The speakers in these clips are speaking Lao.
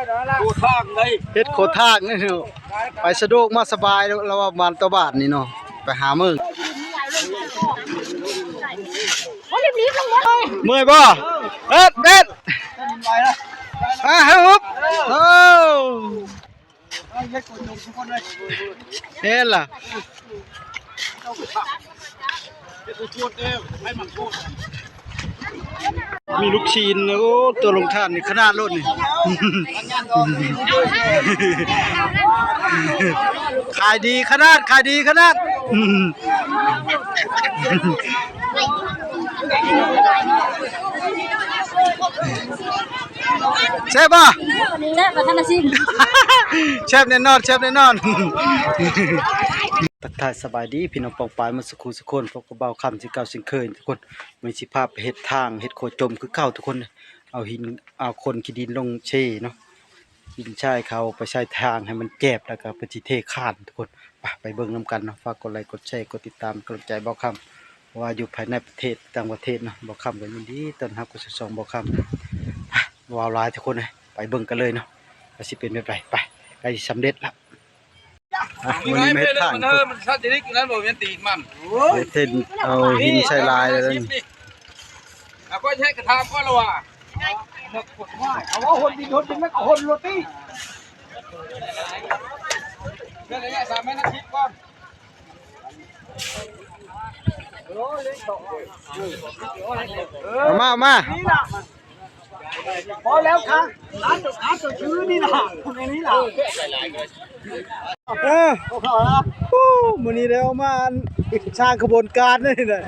ໂຄທາງເດ້ ເຮັດໂຄທາງນີ້ເນາະ ໄປສະດວກມາສະບາຍ ລະວ່າບ້ານຕໍ່ບ້ານນີ້ເນາະ ໄປຫາເມືອງ. ເມື່ອຍບໍ່? ເຮັດ ເຮັດ ອ່າ ຮຶບ ໂອ້ ເຫັນລະ ມີລູກຊີ້ນ ໂອ້ ຕົວລົງທານນີ້ຂະໜາດໂລດນີ້ ຂາຍດີຂະໜາດ ຂາຍດີຂະໜາດ. ແຊບບໍ່? ແຊບ ບໍ່ທັນໄດ້ຊິມ. ແຊບແນ່ນອນ ແຊບແນ່ນອນ. ທັກທາຍສະບາຍດີພີ່ນ້ອງປ້ອງປາຍໝົດສູ່ຄູ່ສູ່ຄົນ, ພົບກັບບ່າວຄຳຄືເກົ່າເຊັ່ນເຄີຍທຸກຄົນ. ມື້ນີ້ຊິພາໄປເຮັດທາງ ເຮັດຂົວຈົມຄືເກົ່າທຸກຄົນ, ເອົາຫີນ ເອົາໂຄນຂີ້ດິນລົງເຊເນາະ. ດິນຊາຍເຂົາໄປໃສ່ທາງໃຫ້ມັນແຈບ ແລ້ວກໍເພິ່ນຊິເທຄານທຸກຄົນ. ໄປ ໄປເບິ່ງນຳກັນເນາະ. ຝາກກົດໄລ ກົດແຊ ກົດຕິດຕາມ ກຳລັງໃຈບ່າວຄຳ ເພາະວ່າຢູ່ພາຍໃນປະເທດ ຕ່າງປະເທດເນາະ ບ່າວຄຳກໍຍິນດີຕ້ອນຮັບເຂົ້າສູ່ຊ່ອງບ່າວຄຳ. ເວົ້າຫຼາຍທຸກຄົນເອີຍ ໄປເບິ່ງກັນເລີຍເນາະ ວ່າຊິເປັນແບບໃດ. ໄປ ໃກ້ສຳເລັດລະ. ອ່ະ ມື້ນີ້ມາເຮັດທາງ ເອີ ມັນສັດຈະລິກຢູ່ນັ້ນບໍ່ແມ່ນຕີນມັນ. ເຮັດເส้ນ ເອົາຫີນໃສ່ລາຍແລ້ວນີ້. ເອົາ ຂ້ອຍເຮັດກະຖາງກ່ອນລະວ່າ ເອົາວ່າຫົດດິນ ຫົດດິນ ມັນກໍຫົດໂລດຕິ. ເລື່ອງໄລຍະສາມແມັດນາທີກ່ອນ. ເອົາມາ ເອົາມາ. ພໍແລ້ວຄ່ະ ຮ້ານຕົວ ຮ້ານຕົວຊື່ນີ້ລະ ນີ້ລະ. ເອີ ໂອ້ໂຫ ມື້ນີ້ໄດ້ເອົາມາ ສ້າງຂະບວນການເລີຍນະ.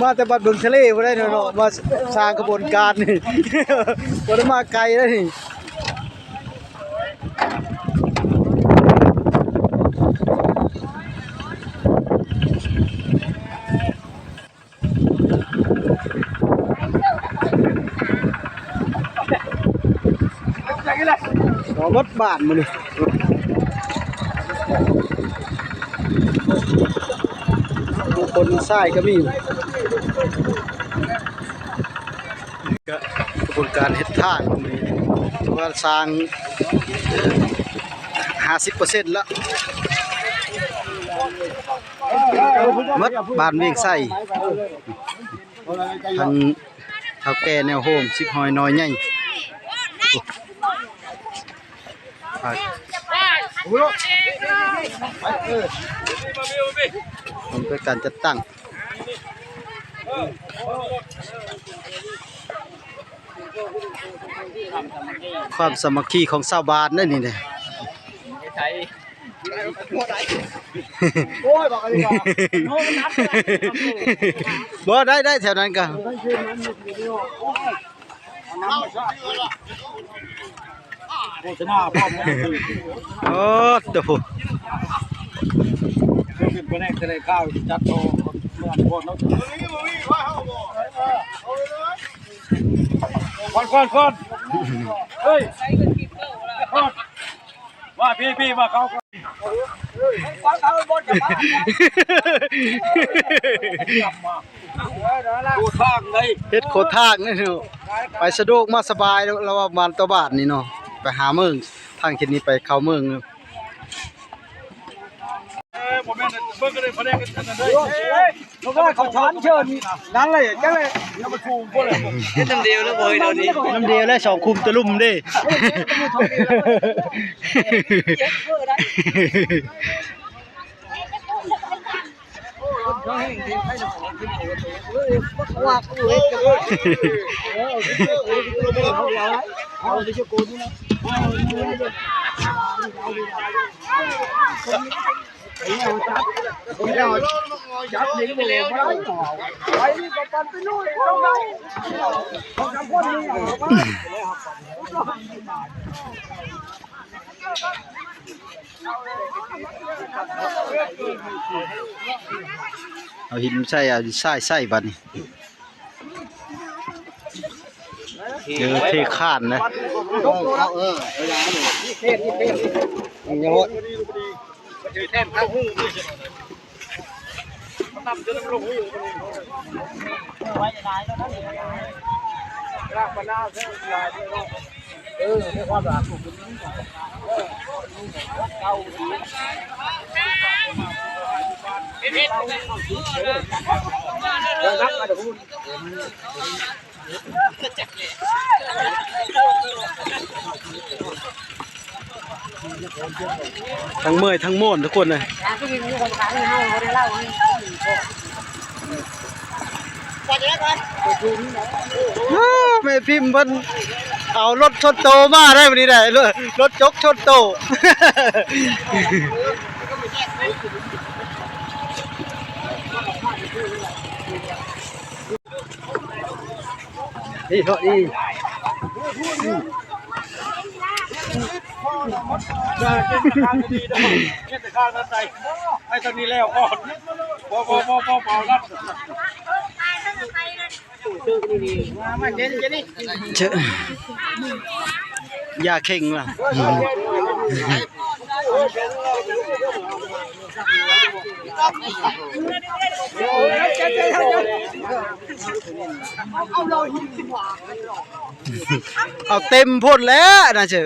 ມາແຕ່ບັດເບິ່ງທະເລພຸ້ນໃດ໋ເນາະ ມາສ້າງຂະບວນການນີ້ ບໍ່ໄດ້ມາໄກເດ້ນີ້. ເອົາໝົດບ້ານມື້ນີ້ ຄົນຊາຍກໍມີ. ກະຂະບວນການເຮັດທາງນີ້ ຖືວ່າສ້າງຫ້າສິບເປີເຊັນລະ ໝົດບ້ານວຽງໄຊ ທັງເຖົ້າແກ່ແນວໂຮມ ສິບຮ້ອຍນ້ອຍໃຫຍ່. ເບິ່ງການຈັດຕັ້ງ ຄວາມສາມັກຄີຂອງຊາວບ້ານເດ້ນີ້ເດ້. ບໍ່ ໄດ້ ໄດ້ ແຖວນັ້ນກະ ໂຄສະນາພ້ອມ ໂອ້ໂຕ ເປັນພະແນກຖະແຫຼງຂ່າວຈັດຕໍ່ ຄວັນ ຄວັນ ຄວັນ ເຮີ້ຍ ມາ ພີ່ ພີ່ ມາ ເຂົ້າ ໂຄທາງເດ້ ເຮັດໂຄທາງນີ້ເນາະ ໄປສະດວກມາສະບາຍ ລະວ່າບ້ານຕໍ່ບ້ານນີ້ເນາະ ໄປຫາເມືອງ ທາງເຂດນີ້ໄປເຂົ້າເມືອງ. ເອີ ບໍ່ແມ່ນ ເບິ່ງກໍໄດ້ ພະແນກກັນນັ້ນເດ້ ເພາະວ່າເຂົາຖາມເຊີນນັ້ນແຫຼະ ຈັ່ງແຫຼະ ເຮັດນຳດຽວແລ້ວບໍ່ເຮີ້ຍ ດຽວນີ້ ນຳດຽວແລ້ວ ສອງຄຸ້ມຕະລຸມເດ້. ເອົາຫີນໃສ່ ເອົາຊາຍໃສ່ບາດນີ້. ເອີ ເທຄານນະ ເອີ ເອີ ເອີ ຢ່າ ນີ້ເພດ ນີ້ເພດ ນີ້ ຍັງໂຫດ ມັນຖືແທນເຂົ້າຫູ ມັນນຳຈົນລົງຫູ ໄວ້ຫຼາຍແລ້ວນະ ລາກມະນາວເຊີງຫຼາຍເລີຍເນາະ ເອີ ໃນຄວາມສະອາດ ເອີ ເກົ່າ ເຮັດ ເຮັດ ເອີ ຮັກມາແຕ່ພຸ້ນ. ທັງເມື່ອຍທັງມ່ວນທຸກຄົນເລີຍ. ອ້າ ແມ່ພິມເພິ່ນເອົາລົດຊົນໂຕມາໄດ້ມື້ນີ້ໄດ້ ລົດ ລົດຈົກຊົນໂຕ. ນີ້ເທາະນີ້ ໄປຕອນນີ້ແລ້ວ ບໍ່ ບໍ່ ບໍ່ ບໍ່ ບໍ່ ບໍ່ ເຈາະ ຢາເຄັ່ງລະ ເອົາເຕັມໂພດແລ້ວນະເຈີ.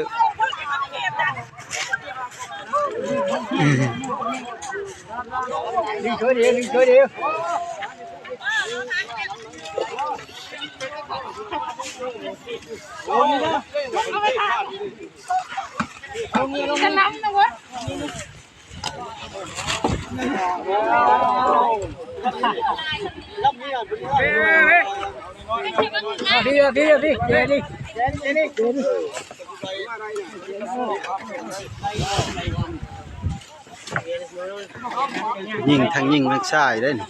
ຍິງ ທັງຍິງທັງຊາຍເດ້ນີ້.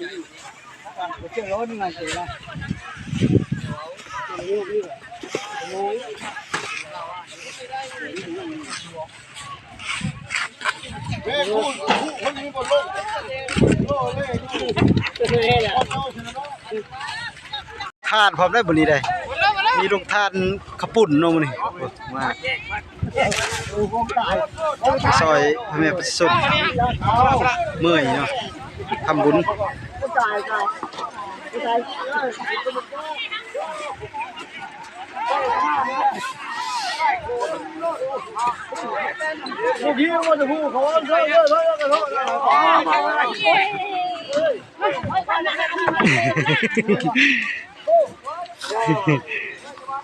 ທານພ້ອມໄດ້ມື້ນີ້ໄດ້ ມີໂຮງທານ ເຂົ້າປຸ້ນເນາະມື້ນີ້ ມາຊ່ອຍພໍ່ແມ່ປະຊາຊົນເມື່ອຍເນາະ ທຳບຸນ.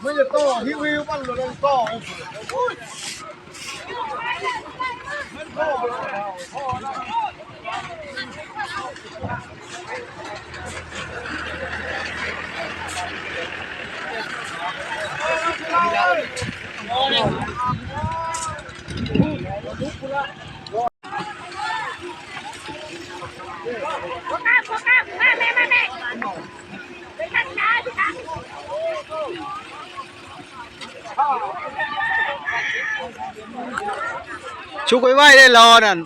ມັນຈະຕໍ່ ຮີວິວມັນລະຕໍ່. ຊຸກໄວໆເດີ້ ລໍນັ້ນ.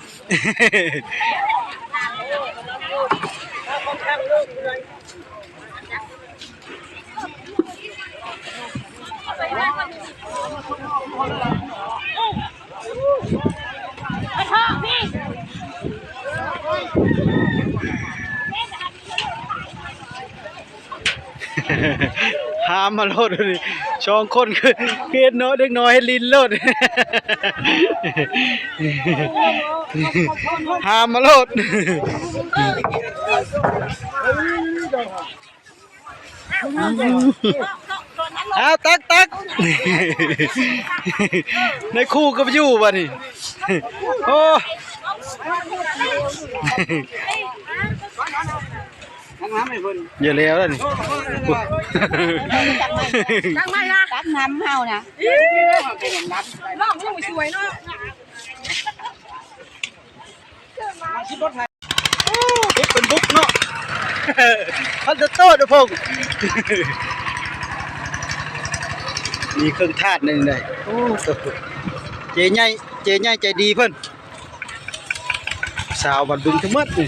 ຫາມມາໂລດນີ້ ສອງຄົນຄືເຮັດເນາະ ເດັກນ້ອຍເຮັດຫຼິ້ນໂລດ ຫາມມາໂລດ. ອ້າວ ຕັກ ຕັກ ໃນຄູ່ກໍຢູ່ບາດນີ້ ໂອ້. ເຍອະແລ້ວນີ້ ຕັກນ້ຳເຮົານະ ນ້ອງຍັງບໍ່ຊ່ວຍເນາະ. ໂອ້ ບຸກເປັນບຸກເນາະ ພັນຕະໂຕດະພົງ ມີເຄື່ອງທາດໃນນີ້ໄດ໋. ໂອ້ ເຈໃຫຍ່ ເຈໃຫຍ່ໃຈດີເພິ່ນ ສາວບ້ານບຶງທັງໝົດນີ້.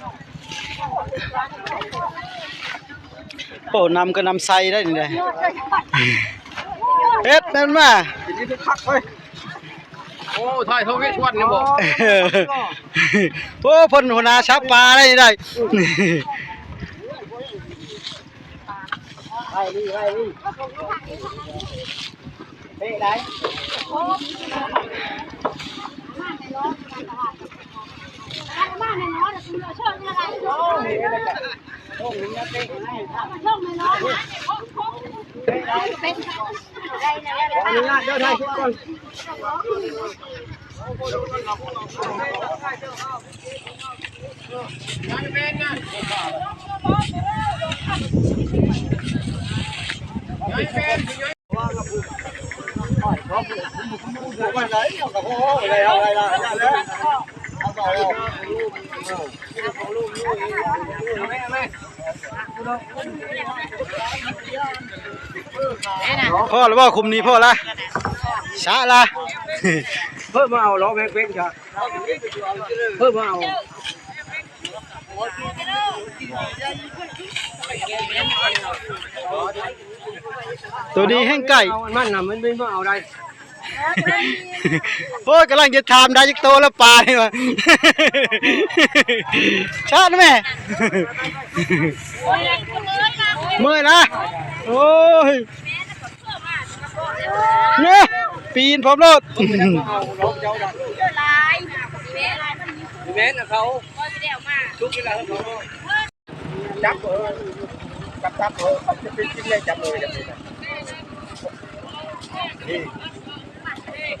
ໂອ້ ນ້ຳກໍນ້ຳໃສໄດ໋ນີ້ໄດ໋ ເຮັດແມ່ນມາ. ໂອ້ ຖ່າຍທຳອິດວັນນີ້ບໍ່? ໂອ້ ເພິ່ນຫົວໜ້າສັບປາໄດ້ນີ້ໄດ໋. ພໍແລ້ວບໍ່? ຄຸມນີ້ພໍລະ ຊະລະ. ເພີ່ມມາເອົາ ລອງແພງໆ ຊະ ເພີ່ມມາເອົາ. ໂຕນີ້ແຮ່ງໄກ່ ເອົາມັນນະ ມັນບໍ່ເອົາໄດ້. ໂອ້ຍ ກຳລັງຈະຖາມໄດ້ຈັກໂຕລະປານີ້ວ່າ ຊາດແມ່ ເມື່ອຍລະ. ໂອ້ຍ ເນາະ ປີນພ້ອມໂລດ. ແມ່ນເຂົາ ຈັບເອີ ຈັບ ຈັບເອີ ຈະເປັນຈິງໄດ້ ຈັບເອີ ຈັບເອີ ນີ້.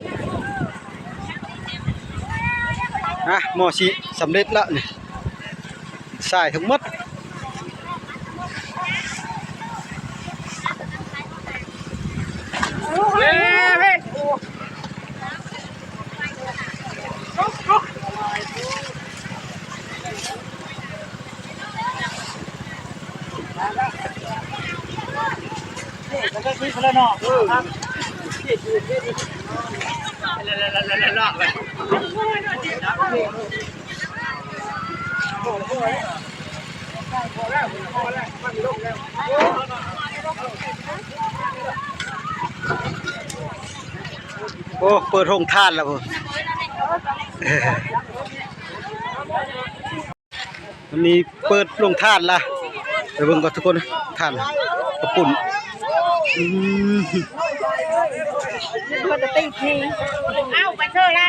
ອ່ະ ໝໍຊິສຳເລັດລະນີ້ ສາຍທັງໝົດ. ໂອ້ ເປີດໂຮງທານແລ້ວພຸ້ນ. ວັນນີ້ເປີດໂຮງທານລະ ໄປເບິ່ງກ່ອນທຸກຄົນ ທານເຂົ້າປຸ້ນ. ອືມ ເອົ້າ ໄປເທີລະ.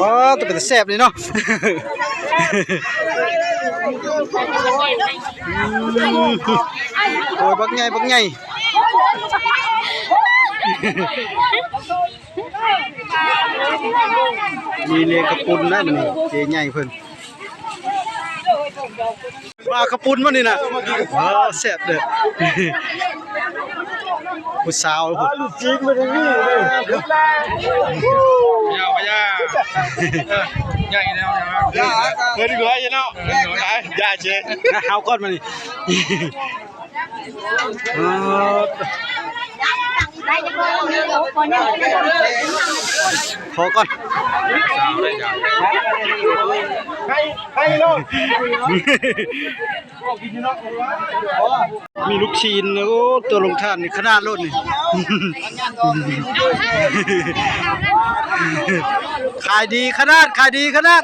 ອໍ ແຕ່ເປັນຕາແຊບນີ້ເນາະ. ອືມ ໂອ້ຍ ບັກໃຫຍ່ ບັກໃຫຍ່. ມີເລກະປຸ້ນນະ ມື້ນີ້ເຈໃຫຍ່ເພິ່ນ ມາເຂົ້າປຸ້ນມື້ນີ້ນະ. ວ້າວ ແຊບເດີ້ ຜູ້ສາວພຸ້ນ. ລູກຈີນມານີ້ ພະຍາ ພະຍາ. ເພິ່ນກໍໃຫ້ເນາະ ຢາເຊ ເອົາກ່ອນມານີ້ ຂໍກ່ອນ ໃຫ້ ໃຫ້ໂລດ. ມີລູກຊີ້ນ ໂອ້ ຕົວລົງທານນີ້ຂະໜາດໂລດນີ້ ຂາຍດີຂະໜາດ ຂາຍດີຂະໜາດ.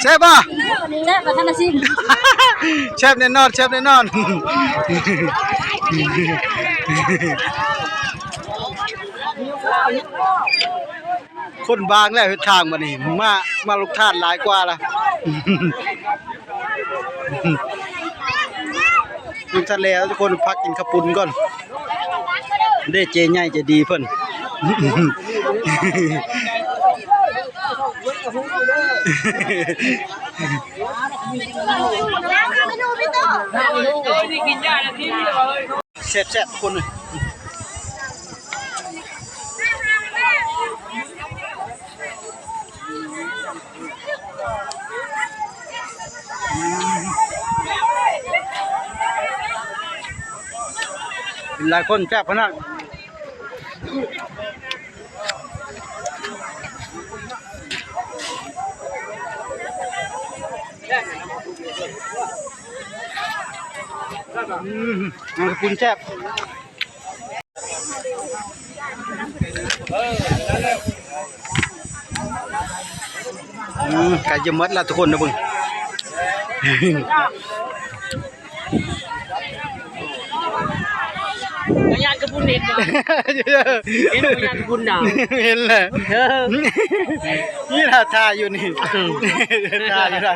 ແຊບບໍ່? ແຊບ ບໍ່ທັນໄດ້ຊິມ ແຊບແນ່ນອນ ແຊບແນ່ນອນ. ຄົນບາງແລ້ວເຮັດທາງບັດນີ້ ມາ ມາລົງທານຫຼາຍກວ່າລະ. ຍັງທັນແລ້ວທຸກຄົນ ພັກກິນເຂົ້າປຸ້ນກ່ອນ ເດ້ ເຈໃຫຍ່ໃຈດີເພິ່ນ. ແຊບໆ ຄົນ ຫຼາຍຄົນ ແຊບຂະໜາດ. ອືມ ແມງກະພຸນແຊບ. ອືມ ໃກ້ຈະໝົດລະທຸກຄົນນະເບິ່ງ. ຍາດກະບຸນເຫັນບໍ່? ເຫັນບໍ່ຍາດກະບຸນນະ? ເຫັນແຫຼະ. ເອີ ນີ້ລະທ່າຢູ່ນີ້ ອືມ ທ່າຢູ່ໄດ໋.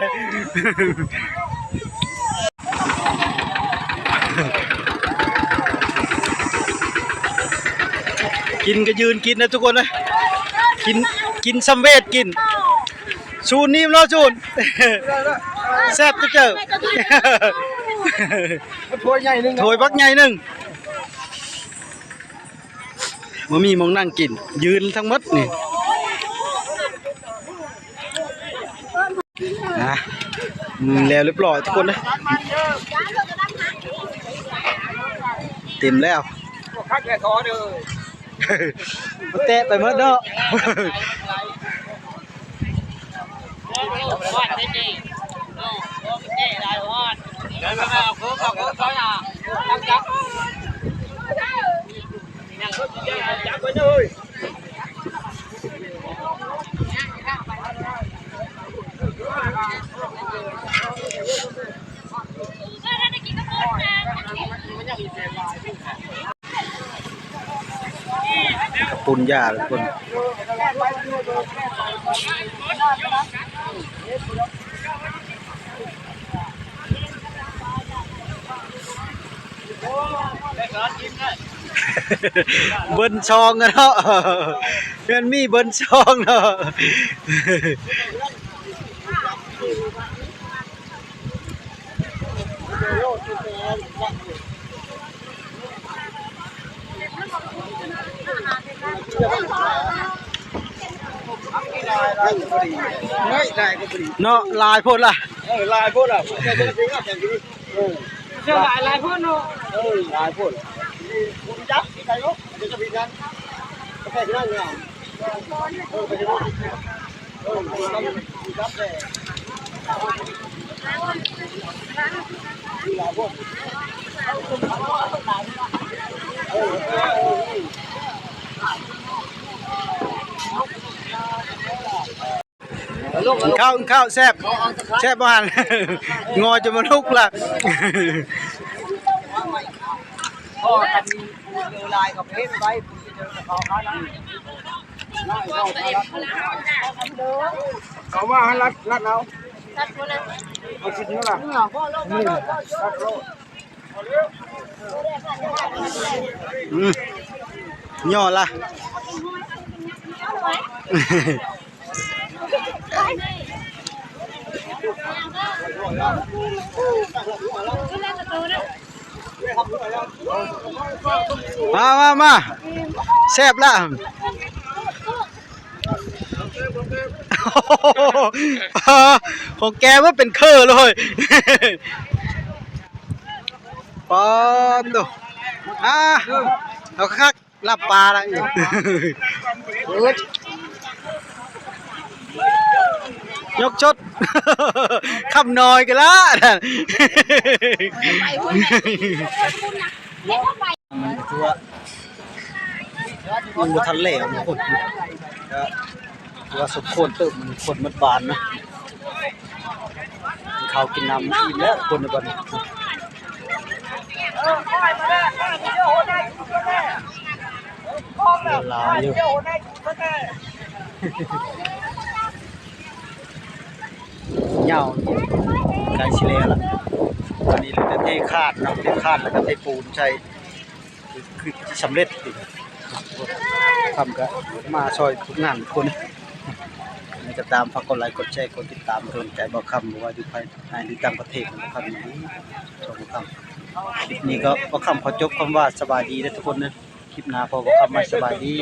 ກິນກໍຢືນກິນນະທຸກຄົນເອີຍ ກິນ ກິນສຳເວດກິນ. ສູນນີ້ເນາະສູນ ແຊບເຈີ ຖ້ວຍໃຫຍ່ໜຶ່ງ ຖ້ວຍບັກໃຫຍ່ໜຶ່ງ. ບໍ່ມີໝ່ອງນັ່ງກິນ ຢືນທັງໝົດນີ້. ອ່ະ ແລ້ວຮຽບຮ້ອຍທຸກຄົນເດີ ເຕັມແລ້ວ ມາແຕະໄປໝົດເນາະ. ປຸ້ນຢາທຸກຄົນ. ເບິ່ນຊອງເນາະ ແມ່ນມີເບິ່ນຊອງເນາະ. ເນາະ ຫຼາຍໂພດລະ ເອີ ຫຼາຍໂພດລະ ເອີ ຫຼາຍ ຫຼາຍໂພດເນາະ ເອີ ຫຼາຍໂພດ ກິນເຂົ້າ ກິນເຂົ້າ ແຊບ ແຊບບໍ່ຫັ້ນ ງໍຈົນມາລຸກລະ. ເອົາມາລັດ ລັດເອົາ ເອົາຊິດນີ້ລະ ນີ້ລະ ລັດເອົາ. ອືມ ຍໍລະ ອືມ. ມາ ມາ ມາ ແຊບລະ ຂອງແກມັນເປັນເຄີເລີຍ ປາດໂທ້ ອ່າ ເອົາຄັກ ລາບປາລະ ຍົກຊົດ ຄຳນ້ອຍກໍລະ ມັນກໍຖືວ່າຍັງບໍ່ທັນແລ້ວເນາະ ຄົນ ກໍຖືວ່າສົມຄວນເຕີບ ມັນຄົນໝົດບານນະ. ກິນເຂົ້າກິນນ້ຳອີ່ມແລ້ວຄົນໃນບ່ອນນີ້ ຫຼາຍຢູ່ ຍາວ ໃກ້ຊິແລ້ວລະ ອັນນີ້ເຫຼືອແຕ່ເທຄານເນາະ ເທຄານແລ້ວກໍເທປູນໃສ່ ຄື ຄືຊິສຳເລັດຕິ ຄຳກໍມາຊ່ອຍທຸກງານທຸກຄົນ ໃຜກໍຕາມ ຝາກກົດໄລ ກົດແຊ ກົດຕິດຕາມ ເປັນກຳລັງໃຈບ່າວຄຳ ບໍ່ວ່າຢູ່ພາຍໃນ ຫຼື ຕ່າງປະເທດ ບ່າວຄຳຍິນດີຊ່ອຍບ່າວຄຳ. ຄລິບນີ້ກໍບ່າວຄຳຂໍຈົບຄຳວ່າສະບາຍດີເດີທຸກຄົນເດີ ຄລິບໜ້າພໍ້ບ່າວຄຳໃໝ່ ສະບາຍດີ.